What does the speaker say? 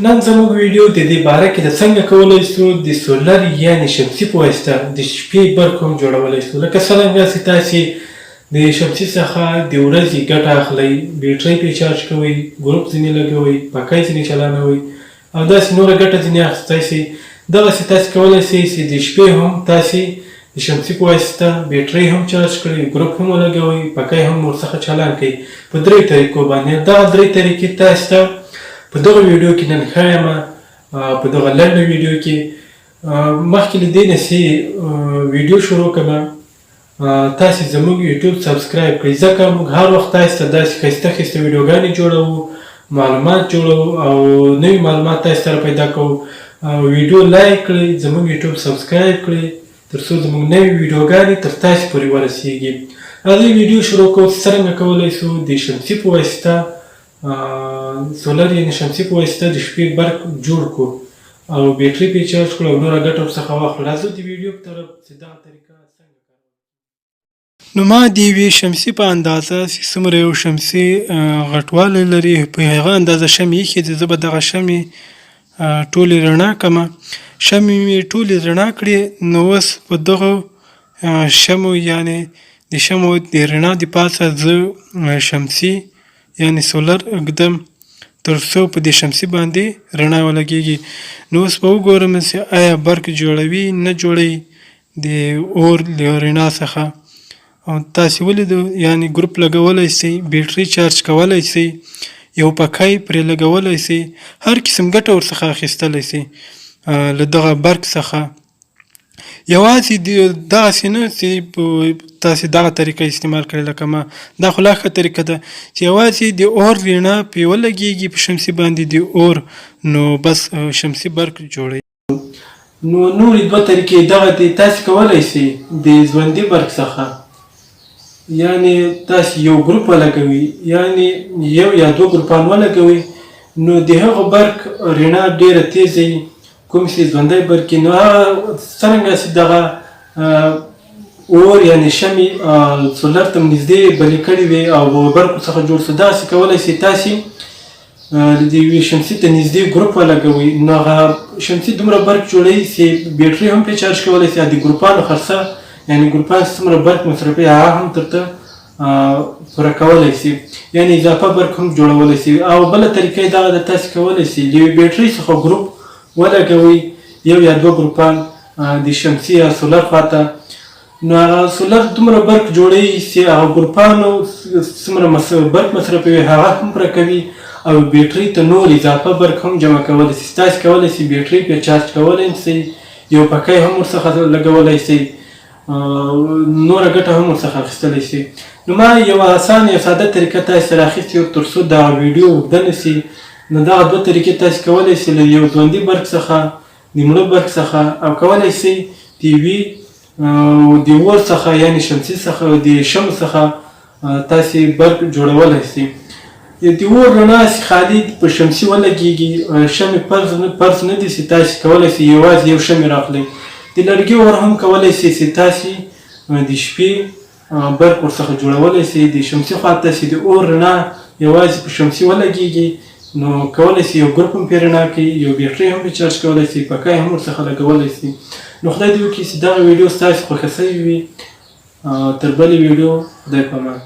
نن زموږ ویډیو د دې باره کې ده څنګه کولی سو د سولر یعنی شمسي په واسطه د شپې برق هم جوړولی سو. لکه څرنګه چې تاسې د شمسي څخه د ورځې ګټه اخلئ، بیټرۍ پرې چارج کوئ، ګروپ ځینې لګوئ، پکۍ ځینې چلانوئ او داسې نوره ګټه ځینې اخیستی سئ، دغسې تاسې کولی سئ چې د شپې هم تاسې د شمسي په واسطه بیټرۍ هم چارج کړئ، ګروپ هم ولګوئ، پکی هم ورڅخه چالان کړئ په دریو طریقو باندې. دغه درې طریقې تاسې ته په دغه ویډیو کې نن ښایم. په دغه لنډه ویډیو کې مخکې له دې نه چې ویډیو شروع کړم، تاسې زموږ یوټیوب سبسکرایب کړئ، ځکه موږ هر وخت تاسې ته داسې ښایسته ښایسته ویډیوګانې جوړوو، معلومات جوړوو او نوي معلومات تاسې سره پیدا کوو. ویډیو لایک کړئ، زموږ یوټیوب سبسکرایب کړئ، تر څو زموږ نوې ویډیوګانې تر تاسې پورې ورسیږي. راځئ ویډیو شروع کوو چې څرنګه کولی شو د شمسي په واسطه سولر یعنې شمسي په واسطه د شپې برق جوړ کړو او بیټري پرې چارج کړو او نوره ګټه ورڅخه واخلو. راځو د ویډیو په طرف چې دغه طریقه څنګه کارول. نو ما د یوې شمسي په اندازه چې څومره یو شمسي غټوالی لري په هغه اندازه شمې ایښې دي. زه به دغه شمې ټولې رڼا کړم. شمې مې ټولې رڼا کړې. نو اوس په دغو شمو یعنې د شمو د رڼا د پاسه زه شمسي یعنې سولر ږدم، تر څو په دې شمسي باندې رڼا ولګېږي. نو اوس به وګورم چې آیا برق جوړوي نه جوړوي د اور له رڼا څخه. او تاسې ولیدو، یعنې ګروپ لګولی سئ، بیټري چارج کولی سئ، یو پکی پرې لګولی سئ، هر قسم ګټه ورڅخه اخیستلی سئ له دغه برق څخه. یوازې دغسې نه چې تاسې دغه طریقه استعمال کړئ لکه ما، دا خو لا ښه طریقه ده چې یوازې د اور رڼا پرې ولګېږي په شمسي باندې د اور، نو بس شمسي برق جوړوي. نو نورې دوه طریقې دغه دي. تاسې کولی شئ د ژوندي برق څخه یعنې تاسې یو ګروپ ولګوئ، یعنې یو یا دوه ګروپان ولګوئ، نو د هغه برق رڼا ډېره تیزه وي کوم چې ژوندی برق وي. نو هغه څرنګه چې دغه اور یعنې شمې سولر ته نږدې بلې کړې وي او برق څخه جوړ شو، داسې کولی شئ تاسې د یوې شمسي ته نږدې ګروپ ولګوئ، نو هغه شمسي دومره برق جوړوي چې بیټري هم پرې چارج کولی شي، د ګروپانو خرڅه یعنې ګروپان چې څومره برق مصرفوي هغه هم ترته پوره کولی شي، یعنې اضافه برق هم جوړولی شي. او بله طریقه یې دغه ده، تاسې کولی شئ له یوې بیټرۍ څخه ګروپ ولګوئ، یو یا دوه ګروپان د شمسي یا سولر خواته، نو هغه سولر دومره برق جوړوي چې هغه ګروپانو څومره برق مصرفوي هغه هم پوره کوي او بیټرۍ ته نور اضافه برق هم جمع کولی شي. تاسې کولی شئ بیټرۍ پرې چارج کولی هم شئ، یو پکی هم ورڅخه لګولی شئ، نوره ګټه هم ورڅخه اخیستلی شئ. نو ما یوه اسانه یو ساده طریقه تاسې سره اخیستې تر څو دغه ویډیو اوږده نه شي. نو دغه دوه طریقې تاسې کولی شئ له یو ژوندي برق څخه، د مړه برق څخه، او کولی شئ د یوې د اور څخه یعنې شمسي څخه د شمع څخه تاسې برق جوړولی شئ. د اور رڼا چې خالي په شمسي ولګېږي، شمې فرض نه دي چې تاسې کولی شئ یوازې یو شمې راخلئ. د لرګي اور هم کولی شئ چې تاسې د شپې برق ورڅخه جوړولی شئ. د شمسي خوا ته چې د اور رڼا یوازې په شمسي ولګېږي، نو کولی شئ یو ګروپ هم پرې رڼا کړئ، یو بیټرۍ هم پرې چارج کولی شئ، پکی هم ورڅخه لګولی شئ. نو خدای دې وکړي چې دغه ویډیو ستاسې خوښه شوې وي. تر بلې ویډیو خدای په امان.